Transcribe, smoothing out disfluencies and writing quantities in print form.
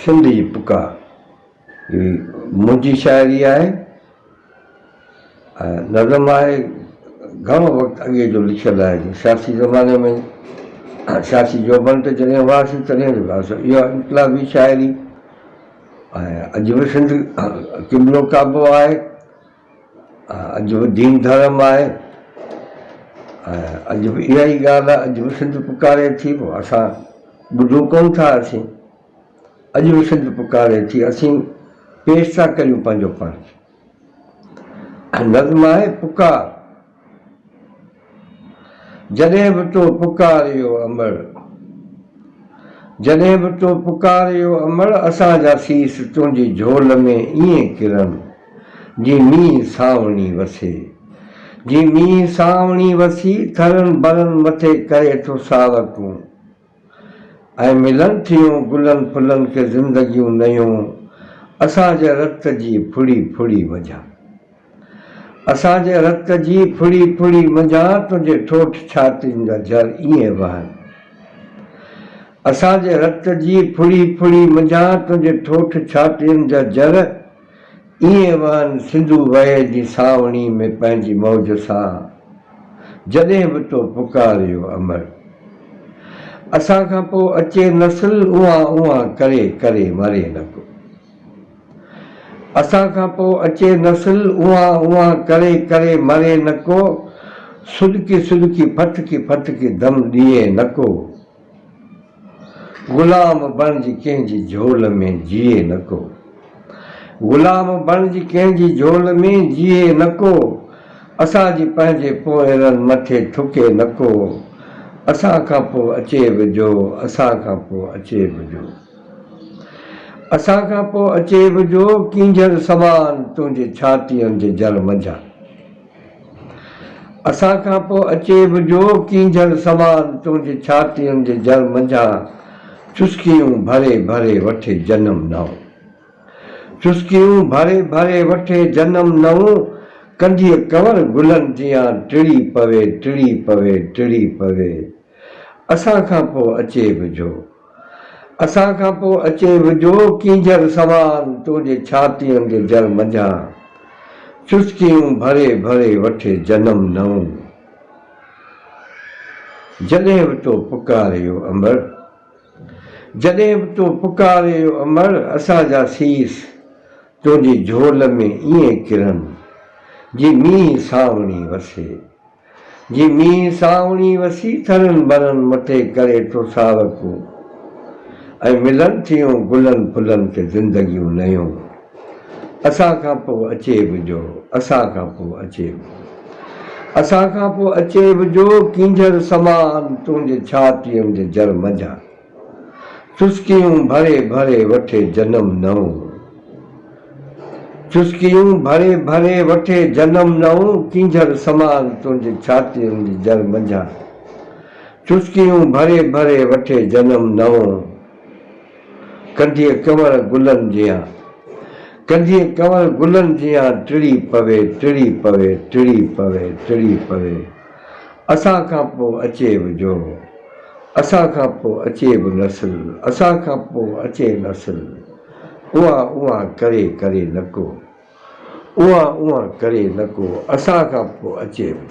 سنڌ جي پڪار هي منهنجي شاعري آهي ۽ نظم آهي گهڻو وقت اڳي جو لکيل آهي سياسي زماني ۾ سياسي جوڀن تي جڏهن هئاسين تڏهن اها انقلابي شاعري ۽ اڄ به سنڌ قبلو ڪعبو آهي اڄ به دين ڌرم آهي ۽ اڄ به اها ئي ڳالهه آهي اڄ به سنڌ پڪاري ٿي پوء اسان ٻڌون ڪونه ٿا اسين اڄ به سنڌ پڪاري ٿي اسين پيش ٿا ڪريون پنهنجو پاڻ کي نظم آهي پڪار جڏهن به تو پڪاريو امڙ، جڏهن به تو پڪاريو امڙ، اسان جا سيس تنهنجي جهول ۾ ائين ڪرن، جيئن مينهن سانوڻي وسي. جيئن مينهن سانوڻي وسي، ٿرن برن مٿي ڪري ٿو ساوڪون. ۽ ملن ٿيون گلن ڦلن کي زندگيون نيون اسان جي رت جي ڦڙي ڦڙي منجهان اسان جي رت جي ڦڙي ڦڙي منجهان تنهنجي ٺوٺ ڇاتين جا جر ائين وهن اسان جي رت جي ڦڙي ڦڙي منجهان تنهنجي ٺوٺ ڇاتين جا جر ائين وهن سنڌو وهي جي سانوڻي ۾ پنهنجي موج سان جڏهن به تو پڪاريو امر اسان کان پوء اچي نسل اونهان اونهان ڪري ڪري مري نه ڪو اسان کان پوء اچي نسل اونهان اونهان ڪري ڪري مري نه ڪو سڏڪي سڏڪي ڦٿڪي ڦٿڪي دم ڏئي نه ڪو. غلام بڻجي ڪنهن جي جهول ۾ جيئي نه ڪو. غلام بڻجي ڪنهن جي جهول ۾ جيئي نه ڪو. اسان جي پنهنجي پوئرن مٿي ٿڪي نه ڪو. اسان کان پوء اچي به جو، اسان کان پوء اچي به جو. اسان کان پوء اچي به جو، ڪينجهر سمان تنهنجي ڇاتين جي جر منجهان. اسان کان پوء اچي به جو ڪينجهر سمان تنهنجي ڇاتين جي جر منجهان چسڪيون ڀري ڀري وٺي جنم نئون چسڪيون ڀري ڀري وٺي جنم نئون ڪنڌيء ڪنور گلن جيان ٽڙي پوي ٽڙي پوي ٽڙي پوي اسان کان پوء اچي به جو اسان کان پوء اچي به جو ڪينجهر سمان تنهنجي ڇاتين جي جر منجهان چسڪيون ڀري ڀري وٺي جنم نئون جڏهن به تو پڪاريو امڙ جڏهن به تو پڪاريو امڙ اسان جا سيس تنهنجي جهول ۾ ائين ڪرن جي مينهن سانوڻي وسي. جي مينهن سانوڻي وسي ٿرن برن مٿي ڪري ٿو ساوڪون ۽ ملن ٿيون گلن ڦلن کي زندگيون نيون اسان کان پوء اچي به جو اسان کان پوء اچي به اسان کان پوء اچي به جو ڪينجهر سمان تنهنجي ڇاتين جي جر منجهان چسڪيون ڀري ڀري وٺي جنم نئون چسڪيون ڀري ڀري وٺي جنم نئون ڪينجهر سمان تنهنجي ڇاتين جي جر منجهان چسڪيون ڀري ڀري وٺي جنم نئون ڪنڌيء ڪنور گلن جيان ڪنڌيء ڪنور گلن جيان ٽڙي پوي ٽڙي پوي ٽڙي پوي ٽڙي پوي اسان کان پوء اچي به جو اسان کان پوء اچي به نسل اسان کان پوء اچي نسل اها اها ڪري ڪري نه ڪو اها اها ڪري نه ڪو اسان کان پوء اچي به.